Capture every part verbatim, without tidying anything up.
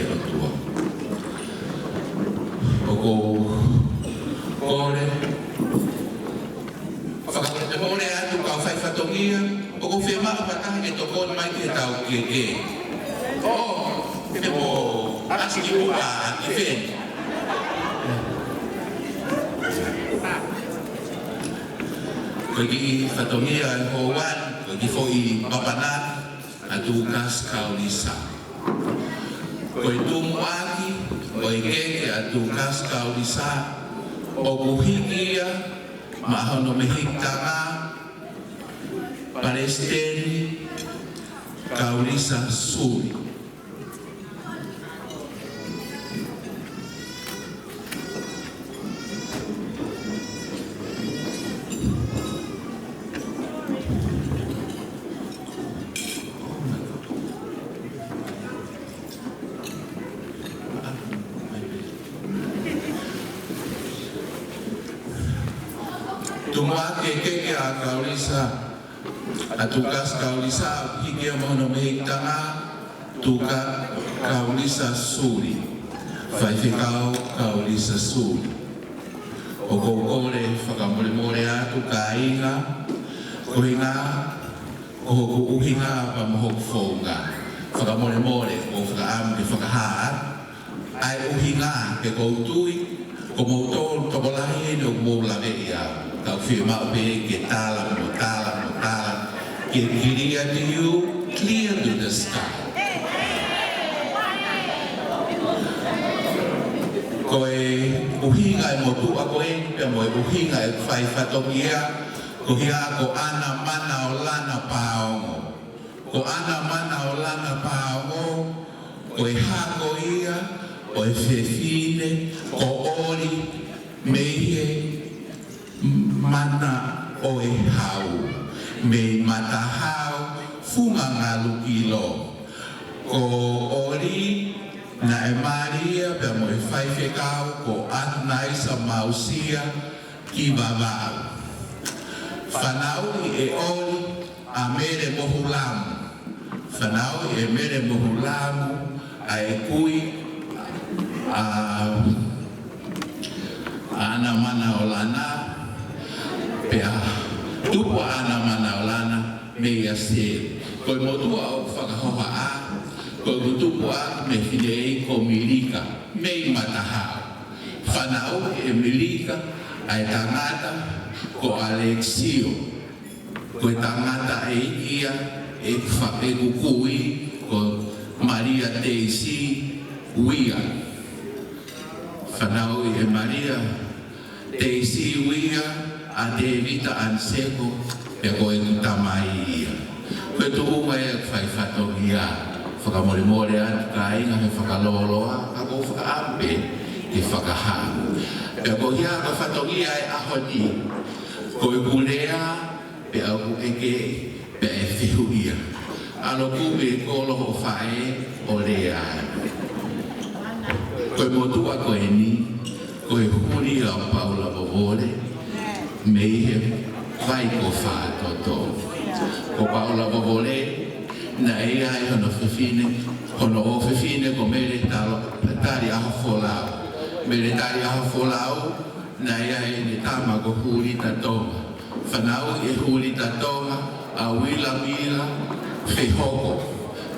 ʻOtua. ʻOku ou kole fakamolemole atu kau faifatongia, ʻoku ou fiemaʻu fakataha ke tokoni mai ki heʻetau keke. ʻO, te mo ʻasi ki muʻa ʻa Tifeni. Ko e kiʻi fatongia ʻe houan, ko e kiʻi foʻi papana ʻa Tukasi Kaulisa. Ko e tumuʻaki ʻo e keke ʻa Tukasi Kaulisa, ʻoku hiki ia maʻa hono mehikitanga, Palesiteni Kaulisa Suli. Tumuʻaki e keke ʻa Kaulisa, ʻa Tukasi Kaulisa, hiki ia maʻa hono mehikitanga, Tuka Kaulisa Suli. Faifekau Kaulisa Suli. ʻOku ou kole fakamolemole atu kāinga, ko e ʻuhinga, ko hoku ʻuhinga pea mo hoku founga. Fakamolemole, ʻoku ou fakaʻamu ke fakahā atu ʻa e ʻuhinga, he ʻoku ou tui ko moutolu tokolahi eni ʻoku mou laveʻi au. Ka ʻoku fiemaʻu pē ke tala mo tala mo tala, ke clear to you, clear to the sky. Ko e ʻuhinga e motuʻa ko eni, pea mo e ʻuhinga e faifatongia, ko ia ko ʻAna Manaʻolana Paongo. Ko ʻAna Manaʻolana Paongo, ko e hako ia ʻo e fefine ko ʻOli mei he Mana ʻo e Hau, mei Matahau, Funga Ngalukilo. Ko ʻOli naʻe mali ia pea mo e faifekau ko ʻAtunaisa Mausia ki Vavaʻu. Fanauʻi ʻe ʻOli ʻa Mele Mohulamu. Fanauʻi ʻe Mele Mohulamu ʻa e kui ʻa ʻAna Manaʻolana, pea tupu ʻa ʻAna Manaʻolana mei ʻAsia. Ko e motuʻa ʻoku fakahohaʻa, ko e tupu ʻa e mefine ko Milika, mei Matahau. Fanauʻi ʻe Milika ʻa e tangata ko ʻAlekisio. Ko e tangataʻeiki ia ʻeku fa-, ʻeku kui ko Malia Teisi Uia. Fanauʻi ʻe Malia Teisi Uia ʻa Tēvita ʻAniseko, pea ko ʻeku tamai ia. Ko e tuʻunga ia e faifatongia, fakamolemole atu kāinga he fakalōloa, ka ʻoku ou fakaʻamu pē ke fakahā. Pea ko ia ko e fatongia e ʻaho ni, ko ʻeku lea, pea ʻoku ʻeke, pea ʻe fehuʻia. ʻAlu ʻo kumi e kolo hoʻo faʻē ʻo lea ai. Ko e motuʻa ko eni, ko e huli ʻo Paula Vovole, mei he Vai ko Fatoto. Ko Paula Vovole, naʻe ʻi ai hono fefine, hono ʻofefine ko Mele Talo-, Taliahofolau. Mele Taliahofolau, naʻe ʻi ai ʻene tama ko Hulita Tonga. Fanauʻi ʻe Hulita Tonga ʻa Uilamila Fehoko.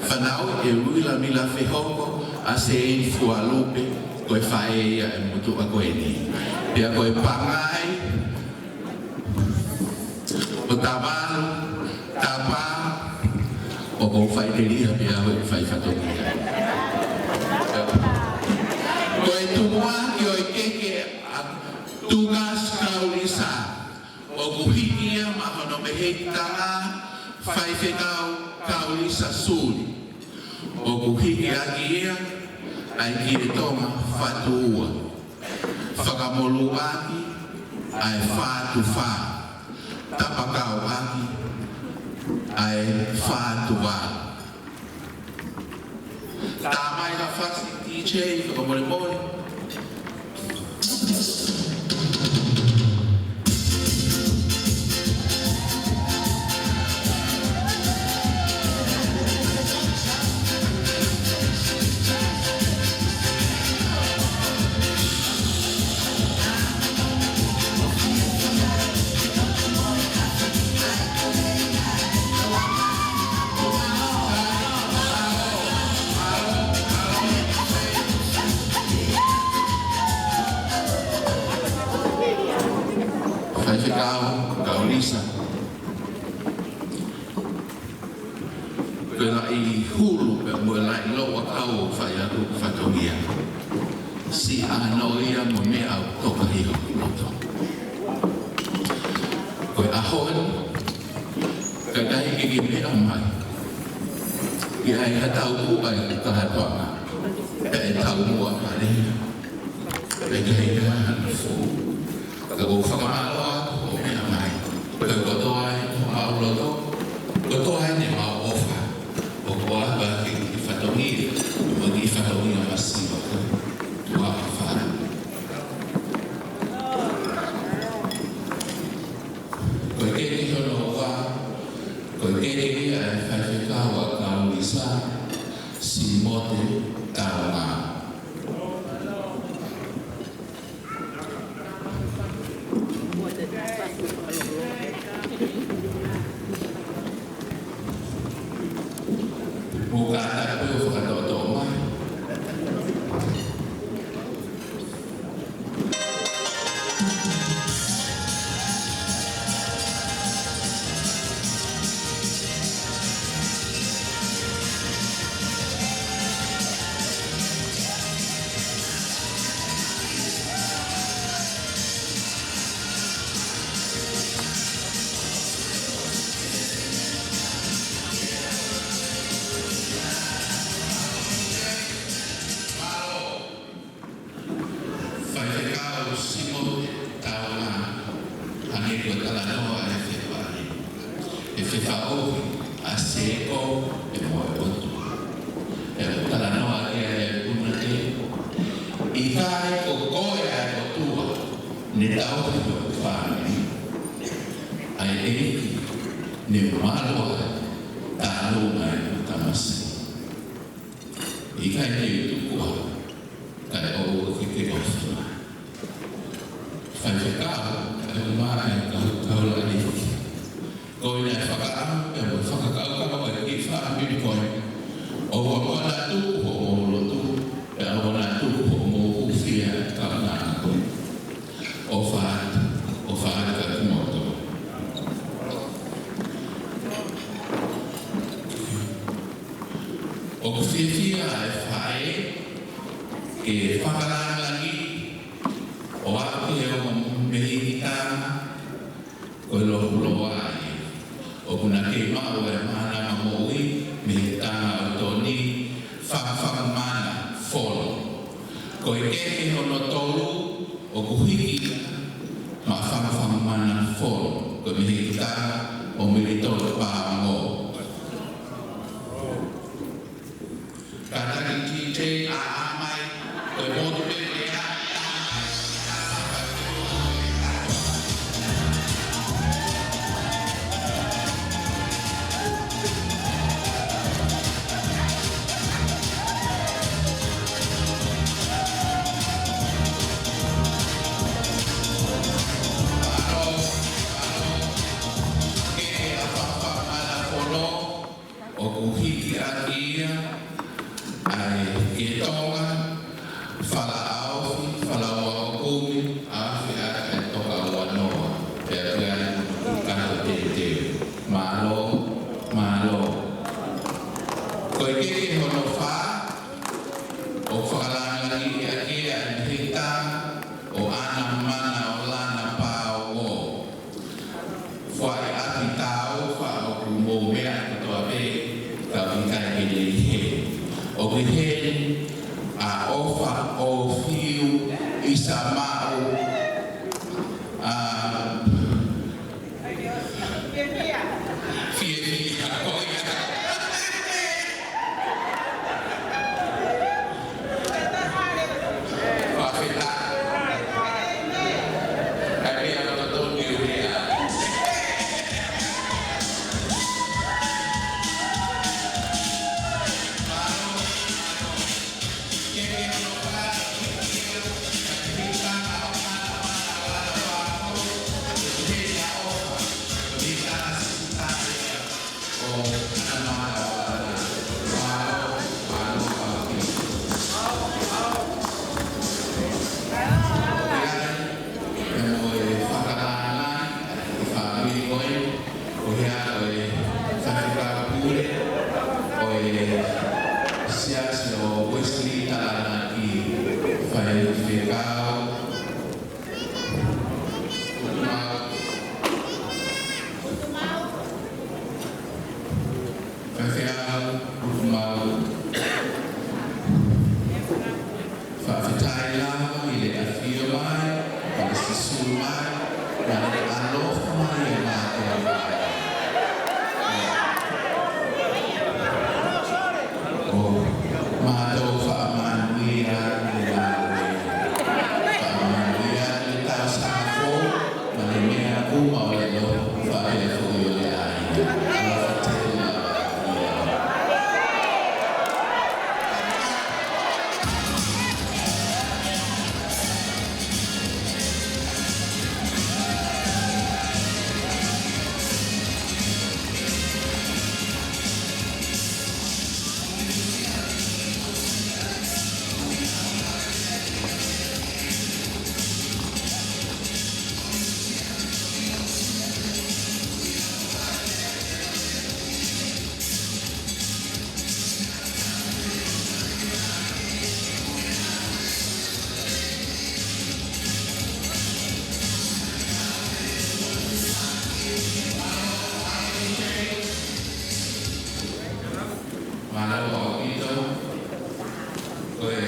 Fanauʻi ʻe Uilamila Fehoko ʻa Seini Fualupe, ko e faʻē ia e motuʻa ko eni. Pea ko e pangai ʻo Tavalu Tapa, ʻoku ou faʻiteliha pē au he faifatongia. Ko e tumuʻaki ʻo e keke ʻa Tukasi Kaulisa, ʻoku hiki ia maʻa hono mehekitanga Faifekau Kaulisa Suli. ʻOku hiki ʻaki ia ʻa e Kiʻi Tonga Fatuua. Fakamolū ʻaki ʻa e Fatufa. Tapakau ʻaki ʻa e Fatuva. Tā mai ha fasi, D J, fakamolemole. ʻi hulu pea mo e laʻi louʻakau ʻoku fai atu ki fatongia. Siʻi ʻānoa ia mo e meʻa ʻoku toka ʻi hoku loto. Ko e ʻaho ni, ka ʻikai ke ke meʻa mai, ʻe ʻi ai ha taukuʻa ʻi he kātoanga, pea ʻe taumuʻa pale ia. Pea ʻikai ke ʻi ai hano fou. Ka ʻoku ou fakamālō atu hoʻo meʻa mai. Ko e kotoa eni homau loto, kotoa eni homau ʻofa, ʻoku ʻalu ʻaki e kiʻi fatongia, mo e kiʻi fatongia masiva ko e tuʻa fale. Ko e keke hono ua, ko e keke ia ʻa e faifekau ʻa Kaulisa, Simote Taunga. Mou kātaki pē ʻo fakatoʻotoʻo mai. Faifekau Simote Taunga, hangē ko e talanoa ʻa e fefaʻuhi, ʻe fefaʻuhi ʻa Seko pea mo e ʻOtua. ʻE talanoa ki ai ʻa e punake, ʻikai ko koe ʻa e ʻOtua ne tauhi hoku fāmili, ʻa e ʻEiki ne u mālō ai, tālunga ʻeku tamasiʻi. ʻIkai te u tuku au, kae ʻoua ke ke ʻofa mai. Faifekau, kae ʻumaʻā e kau, kaula ʻeiki. Ko ia naʻe fakaʻamu pea mo fakakaukau ʻa e kiʻi fāmili ko ē. ʻOua naʻa tuku hoʻomou lotu, pea ʻoua naʻa tuku hoʻomou hūfia e kaunanga ko ē. ʻOfa atu, ʻofa atu kiate kimoutolu. ʻOku fiefia ʻa e faʻē ke fakalāngilangiʻi ʻo aʻu ki he ongo mehikitanga, ko e loholoa ia. ʻOku na kei maʻu e mānava moʻui mei he tanga ʻo Toni, Fakafakamana Folo. Ko e keke hono tolu ʻoku hiki maʻa Fakafakamana Folo, ko e mehikitanga ʻo Militoni Paongo. Kātaki D J ʻa ʻa mai, ko e motu pē ʻe ʻa. ʻOku hiki ʻaki ia ʻa e kē Tonga, fala aofi, fala ua ʻo kumi, aofi ʻaki e toka ua noa, pea pea ʻi kato tētē. Mālō, mālō. Ko e keke hono fā, ʻoku fakalāngilangiʻi ʻaki ia ʻa e mehikitanga ʻo ʻAna Mana ʻo Lana Paongo. Fai ʻaki tau fa ʻoku mou meʻa kotoa pē, ka ʻikai ke lei he. ʻOku ʻi heni ʻa ʻOfa ʻo Fiu ʻi Samaʻu, ʻa Fiefia, ko ia. Fakafetaʻi lava ʻi he ʻafio mai, ʻa e sīsū mai, ʻa e ʻaloʻofa mai ʻa e mātuʻa. ʻO mātuʻa fakamānuia, fakamānuia, ʻi he tau sāfo, mo e meʻa ʻoku mau ʻilo, faʻa ia foʻi ʻo e ʻai. ʻAlofa tele lava. Mālō ʻaupito. Ko e,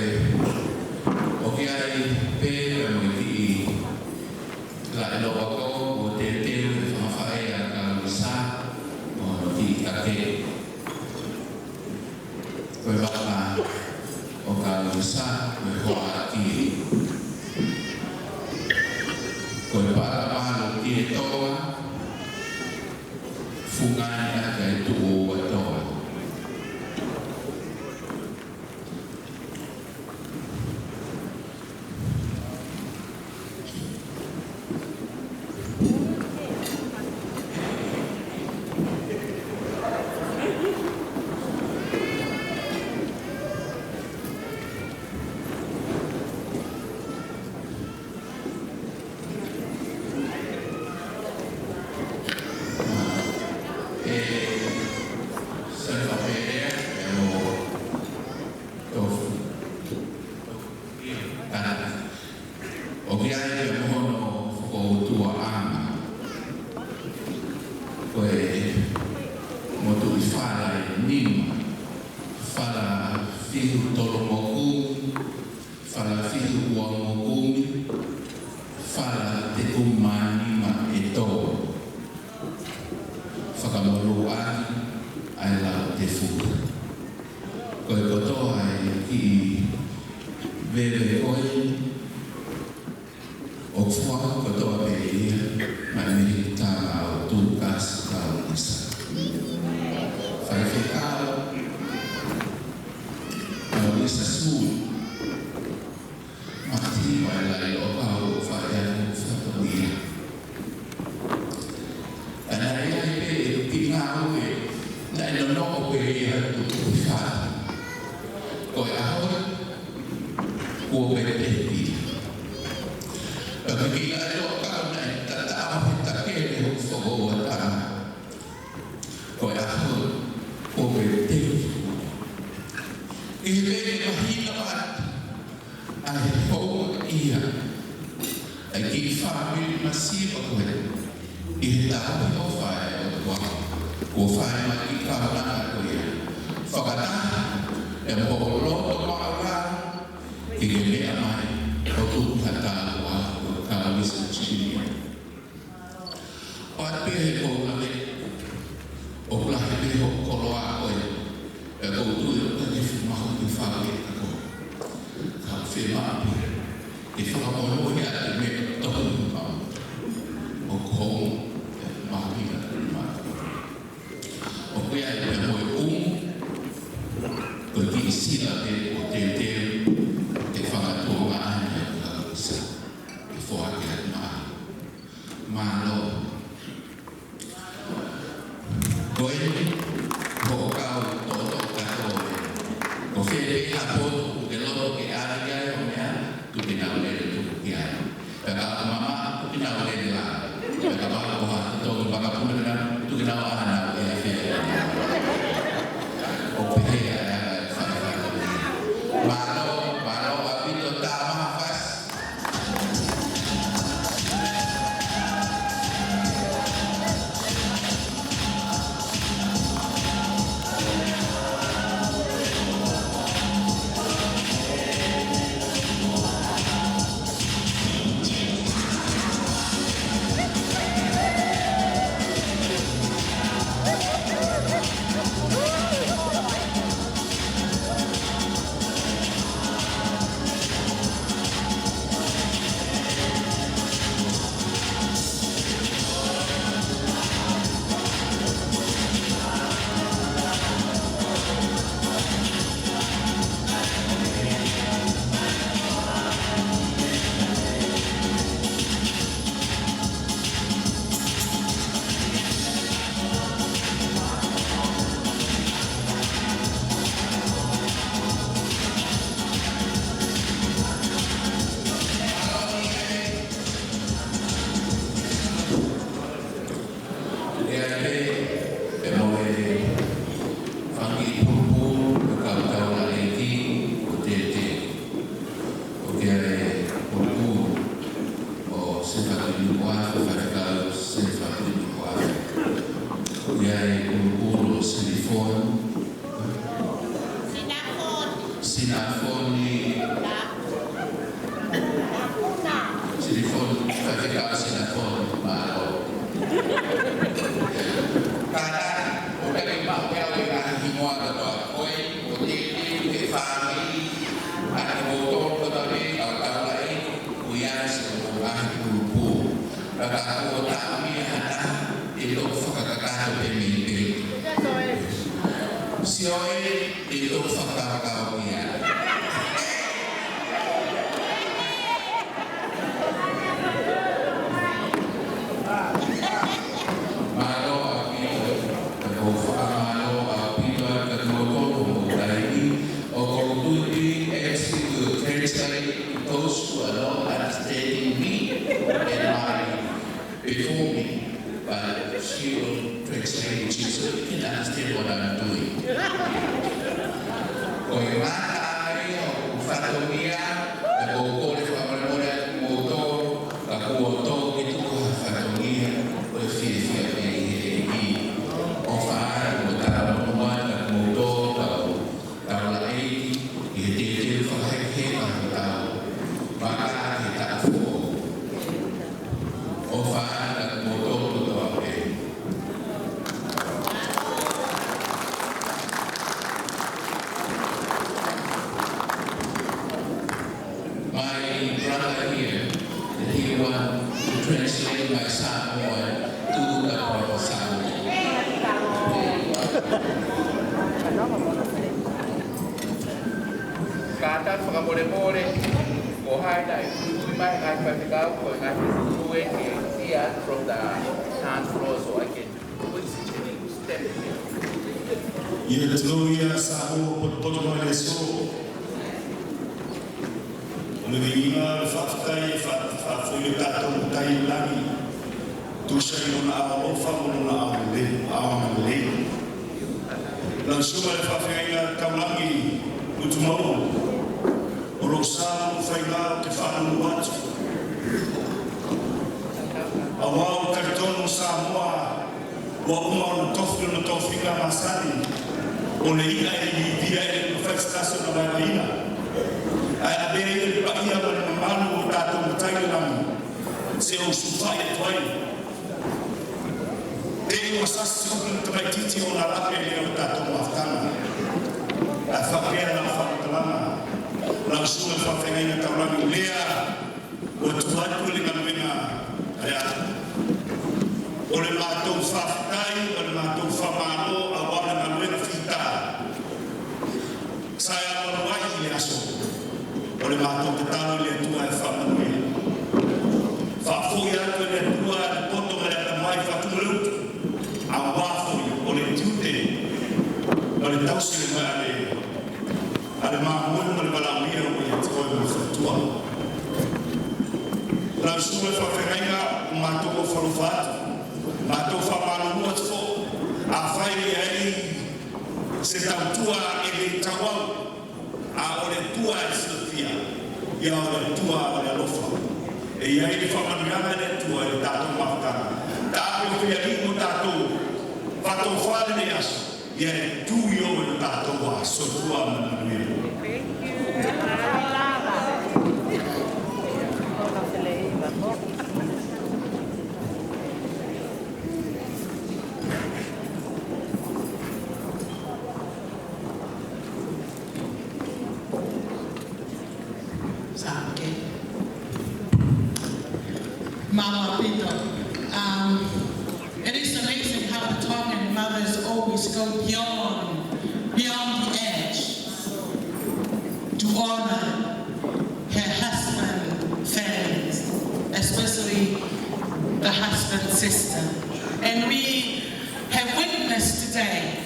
ʻoku ʻi ai pē mo e kiʻi laʻi lōkau ʻoku teuteu he fanga faʻē ʻa Kaulisa, mo e kiʻi kake. Ko e vaka ʻo Kaulisa, ko e hoa ʻa Kiʻi. Ko e pala palo ki he toa, fungani ʻa e tuʻu ua toa. ʻOku ʻi ai pē mo hono fokoutua ʻanga. Ko e motuʻi fala ʻe nima, fala fihi tolu mo kumi, fala fihi ua mo kumi, fala tekumānima ʻe tolu. Fakamolū ʻaki ʻa e lau tefuka. Ko e kotoa ʻa e kiʻi veve ko ē, ʻoku foaki kotoa pē ia maʻa e Minisitā Maʻu Tuʻu, Kasi Kaulisa. Faifekau Kaulisa Suli. Mati mai lai o kau faʻē ʻa e fatongia. Ka naʻe ʻi ai pē ʻeku kiʻi ngāue, naʻe nonoʻo pē ia ʻi he tuʻu ʻi fatu. Ko e ʻaho, kuo pē tepi. Ka ko e kiʻi lai o kau naʻe tatau he takele hoku fokoua tama. Ko e ʻaho, kuo pē tepi. ʻI he pē mahina mata, ʻa e houngaʻia ʻa e kiʻi fāmili masiva ko ē ʻi he tauhi ʻofa ʻa e ʻOtua. Kuo fai mai kiʻi kaunanga ko ia. Fakataha ʻi hoʻo loto maʻulalo ke ke meʻa mai ʻo tuku ha tāua ko Kaulisa Junior. ʻOatu pē he ʻoku ou lave, ʻoku lahi pē hoʻo koloa ko ē, pea ʻoku ou tui ʻoku ʻikai ke fuʻu mahuʻinga ke fai ʻe koe. Ka ʻoku fiemaʻu pē ke fakamonūʻia ʻa e meʻa ʻoku tonu maʻau. ʻOku ou, ʻe mahuʻinga ke maʻau. ʻOku ʻi ai pē mo e ʻumu, ko e kiʻi sila pē ʻoku teuteu ʻe he fanga tuongaʻane ʻa Kaulisa ke foaki atu maʻau. Mālō. Ko eni, hoʻo kau toʻotoʻo kātoa ē. Ko fē pē ha potu ʻoku ke loto ke ʻave ki ai hoʻo meʻa, tuku ke nau lele tuku ki ai. Pea kapau ʻoku mamaʻo, tuku ke nau lele lā. Pea kapau ʻoku ʻi ai ha totongi vakapuna ke nau, tuku ke nau ʻā nau ʻi he ʻafio. ʻO pehē ʻa e anga e fakafatongia. Mālō, mālō ʻaupito, tā maha fasi. Sinafoni. Sinafoni, Faifekau Sinafoni, mālō. Kātaki, ʻoku ʻikai ke maʻu pē ʻe au e ngaahi hingoa kotoa, ko e, ʻoku ou teuteu ke fāmili, ʻa kimoutolu kotoa pē, kau taulaʻeiki, ʻoku ʻi ai siʻomou ngaahi pulupulu. Ka ka kuo taʻomia ha taha, ʻe toki fakakakato pē mei pē. Sio ē, ʻe toki fakakaukau ia. Mālō ʻaupito, ka ʻoku ou fakamālō ʻaupito atu kiate kimoutolu hoʻomou taimi. ʻOku ou tui pē, actually, to translate to those who are not understanding me and my before me, but she will translate it so you can understand what I'm doing. Ko e ngata ai ʻoku fatongia, ka ʻoku ou kole fakamolemole atu kimoutolu, ka kuo tō ke tuku ha fatongia, ko e fiefia pē ʻi he ʻEiki. ʻOfa atu mo e talamonū atu kimoutolu, kau taulaʻeiki, ʻi he teuteu fakahekeheka hotau vaka he taʻu foʻou. ʻOfa atu kimoutolu kotoa pē. My brother here, that he want to translate my Samoan to the proper Samoan. Kātaki fakamolemole, ko hai naʻe tui mai ngaahi faifekau, ko e ngaahi faifekau ē ke tia from the dance floor so I can Ia, tau ia Samoa, potopoto mai le so. ʻO ne viʻia le fakafetaʻi, fa-, fa-, foʻi le tatou Tamai ʻi langi. Tuʻu ʻi lona ʻao ʻofa, mo lona ʻao lelei, ʻao lelei. Lau suma le fakafetaʻi ʻa Taulangi, ʻutu mau. ʻO loʻu sā mo faingataʻa ke fanongo atu. ʻA wau ka tonu Samoa, ʻoku mau na tofi, na tofi ka masani. ʻO ne ʻi ai, ʻi ai, ʻe fai sitasi na vai vai na. ʻAi, ʻa pē ʻe paʻia ma le mamalu ʻo tatou Tamai ʻi langi. Sio ʻoku ou fai atu ai. Te u sasi ʻo tamaititi ʻo na lape le ʻo tatou mafakanga. ʻA fakapea na fakatalanga. Lau suma fakafetaʻi ʻa Taulangi lea. ʻO tuʻu atu le ngaluenga ʻa e ʻaho. ʻO le matou fakafetaʻi, ʻo le matou fakamālō, ʻa e ngaluenga fita. Sai ʻa manuai ʻi le aso. ʻO le matou tatalo ʻi le ʻOtua ʻe fakamanuia. Fakafoʻi atu ʻe le ʻOtua ʻa e poto mo e ʻatamai fakatuʻuleʻutu. ʻA wafoi, ʻo le tiute. ʻO le tausi le mai ʻa le ʻa le mamoe mo le valaʻaulia ʻo ia te koe mo e fakatua. Lau suma fakafetaʻi ʻo matou ʻofa atu. Matou fakamālō atu foki. ʻA fai ʻe ai se tautua ʻe le tauau. ʻA ʻo le tua ʻe silafia. Ia ʻo le tua ʻo le alofa. ʻE ʻi ai le fakamālō ʻa le ʻOtua ʻi he tatou mafakanga. Tapu ʻo fia ki mo tatou. Fato fale le aso. Ia e tui ʻo e tatou ʻa sotua ma manuia. Sake. Mālō ʻaupito. Um, it is amazing how the Tongan mothers always go beyond, beyond the edge to honor her husband families, especially the husband sister. And we have witnessed today,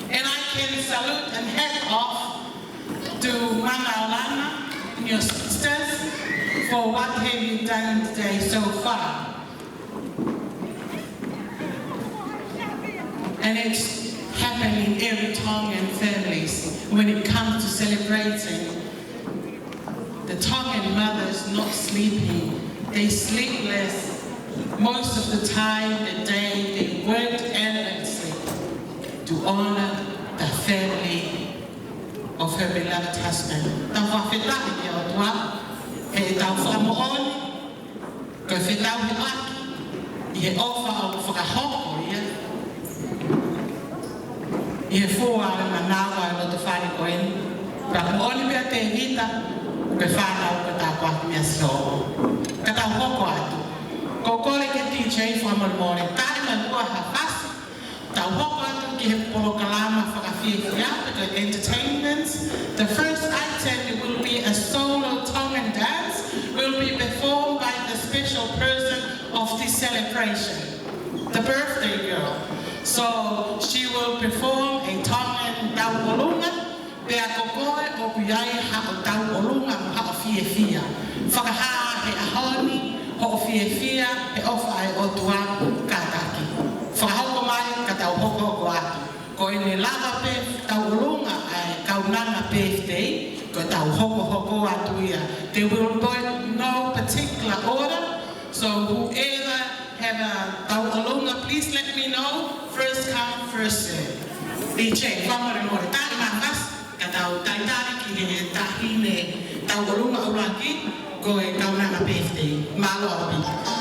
and I can salute and hat off to Mama Alana and your sisters for what have you done today so far. And it's happening every Tongan families when it comes to celebrating the Tongan mothers not sleeping. They sleepless most of the time, the day they worked endlessly to honor the family of her beloved husband. Tau fakafetaʻi ki he ʻOtua, he tau fakamoʻoni, ko e fetauhiʻaki ʻi he ʻofa ʻoku fakahoko ia ʻi he fua ʻo e manava ʻo e loto fale ko eni. Pea moʻoni pē ʻa Tēvita, ko e fānau ko e tāpuaki meia Sihova. Ka tau hoko atu. Ko e kole ki he D J fakamolemole, taʻemanuʻa ha fasi, tau hoko atu ki he polokalama fakafiefia, the entertainment. The first item will be a solo Tongan dance, will be performed by the special person of this celebration, the birthday girl. So she will perform a Tongan tauʻolunga, pea ko koe ʻoku ʻi ai haʻo tauʻolunga mo haʻo fiefia. Fakahā he ʻaho ni hoʻo fiefia he ʻofa ʻa e ʻOtua, kātaki. Fakahoko mai ka tau hokohoko atu. Ko ʻene lava pē tauʻolunga ʻa e kaunanga birthday, ko e tau hokohoko atu ia. There will be no particular order, so whoever have a tauʻolunga, please let me know. First come, first serve. D J, fakamolemole, taʻemanuʻa ha fasi, ka tau talitali ki he taʻahine tauʻolunga ʻuluaki, ko e kaunanga birthday. Mālō ʻaupito.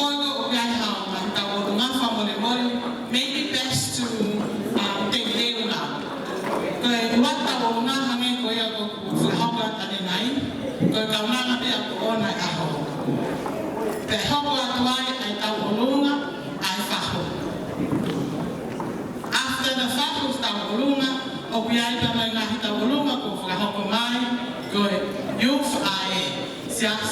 Ko ia ʻoku ʻi ai ha ngaahi tauʻolunga fakamolemole, maybe best to, um, teuteu na. Ko e ua tauʻolunga hangē ko ia ʻoku fakahoko atu ʻanenai, ko e kaunanga pē ʻoku ʻoʻona e ʻaho. Pea hoko atu ai ʻa e tauʻolunga ʻa e fahu. After the fahu tauʻolunga, ʻoku ʻi ai pē mo e ngaahi tauʻolunga kuo fakahoko mai, ko e youth ʻa e siasi